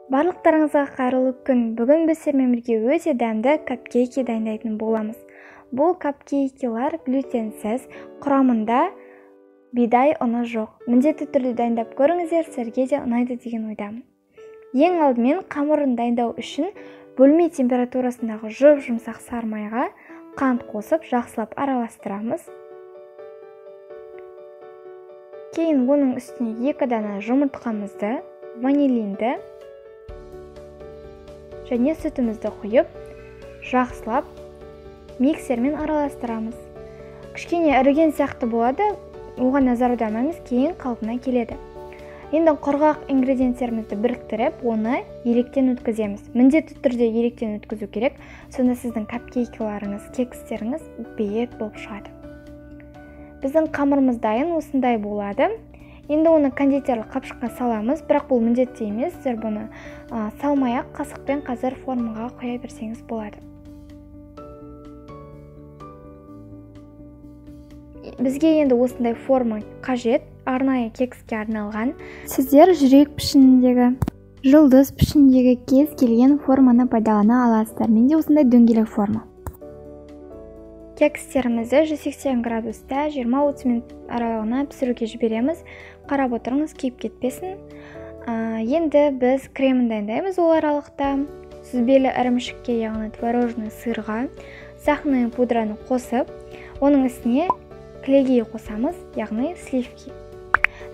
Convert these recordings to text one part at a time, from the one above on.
Барлықтарыңызға қайырлы күн. Бүгін біз сіздермен бірге өте дәмді капкейки дайындайтын боламыз. Бұл капкейкилар глютенсіз, құрамында бидай ұны жоқ. Міндетті түрде дайындап көріңіздер, сіздерге де ұнайды деген ойдамын. Ең алдымен қамырын дайындау үшін бөлме температурасындағы жұп-жұмсақ сары майға қант қосып жақсылап араластырамыз. Кейін оның үстіне 2 дана жұмыртқамызды, ванилинді және сүтімізді құйып, жақсылап миксермен араластырамыз. Кішкене іріген сияқты болады, оған назар аудармаймыз, кейін қалпына келеді. Енді құрғақ ингредиенттерімізді біріктіріп, оны електен өткіземіз. Міндетті түрде електен өткізу керек, сонда сіздің капкейкиларыңыз, кекстеріңіз бет болып шығады. Біздің қамырымыз дайын, осындай болады. Енді оны кондитерлік қапшыққа саламыз, бірақ бұл міндетті емес, сіздер бұны салмай-ақ қасықпен қазір формаға құя берсеңіз болады. Бізге енді осындай форма қажет, арнайы кекске арналған. Сіздер жүрек пішініндегі, жұлдыз пішініндегі кез келген форманы пайдалана аласыздар. Менде осындай дөңгелек форма. Кекстерімізді 180 градуста 20-30 минут аралығына пісіруге жібереміз. Қарап отырыңыз, күйіп кетпесін. Енді біз кремін дайындаймыз ол аралықта. Сүзбелі ірімшікке, яғни творожный сырға, сахарный пудраны қосып, оның үстіне кілегей қосамыз, яғни сливки.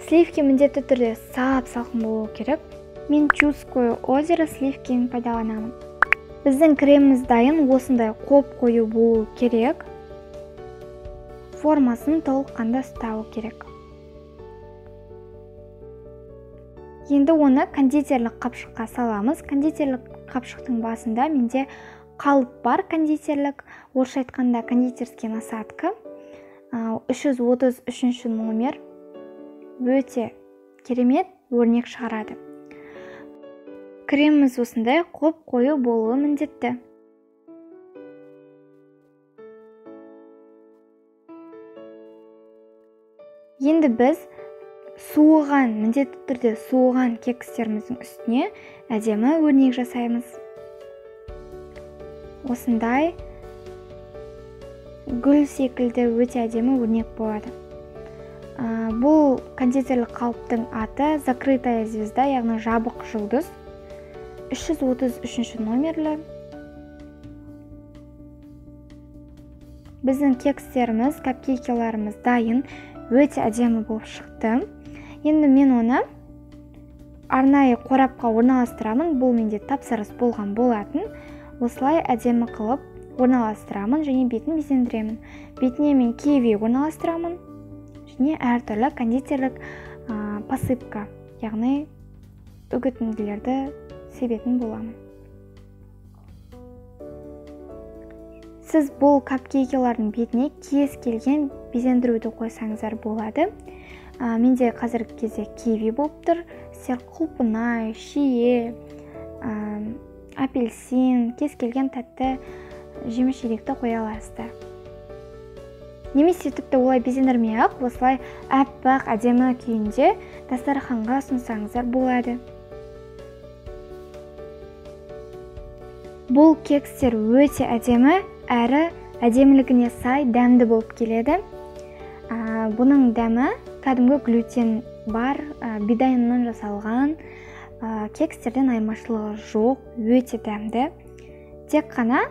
Сливки міндетті түрде сап-салқын болу керек. Мен Чудское озеро сливкін пайдаланамын. Біздің креміміз дайын, осындай қоп-қою болу керек. Формасын толыққанды ұстауы керек. Енді оны кондитерлік қапшыққа саламыз. Кондитерлік қапшықтың басында менде қалып бар кондитерлік, орысша айтқанда кондитерский насадка. 333 номер. Өте керемет өрнек шығарады. Креміміз осындай қоп-қою болуы міндетті. Енді біз суыған, міндетті түрде суыған кекстеріміздің үстіне әдемі өрнек жасаймыз. Осындай гүл секілді өте әдемі өрнек болады. Бұл кондитерлік қалыптың аты закрытая звезда, яғни жабық жұлдыз. 333 номерлі. Біздің кекстеріміз, капкейкиларымыз дайын, өте әдемі болып шықты. Енді мен оны арнайы қорапқа орналастырамын. Бұл менде тапсырыс болған болатын. Осылай әдемі қылып орналастырамын және бетін безендіремін. Бетіне мен киви орналастырамын және әртүрлі кондитерлік посыпка, яғни үгітінділерді себетін боламын. Сіз бұл капкейкилардың бетіне кез келген безендіруді қойсаңыздар болады. Менде қазіргі кезде киви болып тұр. Сіздер құлпынай, шие, апельсин, кез келген тәтті жеміс жидекті қоя аласыздар. Немесе тіпті олай безендірмей-ақ, осылай аппақ әдемі күйінде дастарханға ұсынсаңыздар болады. Бұл кекстер өте әдемі, әрі әдемілігіне сай дәмді болып келеді. Бұның дәмі кәдімгі глютен бар, бидай ұнынан жасалған кекстерден айырмашылығы жоқ, өте дәмді. Тек қана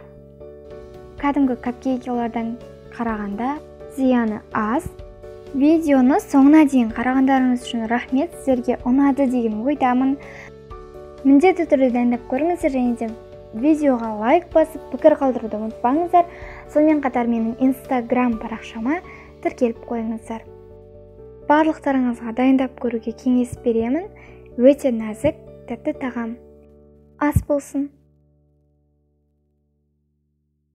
кәдімгі капкейкилардан қарағанда зияны аз. Видеоны соңына дейін қарағандарыңыз үшін рахмет, сіздерге ұнады деген ойдамын. Міндетті түрде дайындап көріңіздер және де видеоға лайк басып, пікір қалдыруды ұмытпаңыздар. Сонымен қатар менің Instagram парақшама тіркеліп қойыңыздар. Барлықтарыңызға дайындап көруге кеңес беремін. Өте нәзік, тәтті тағам. Ас болсын.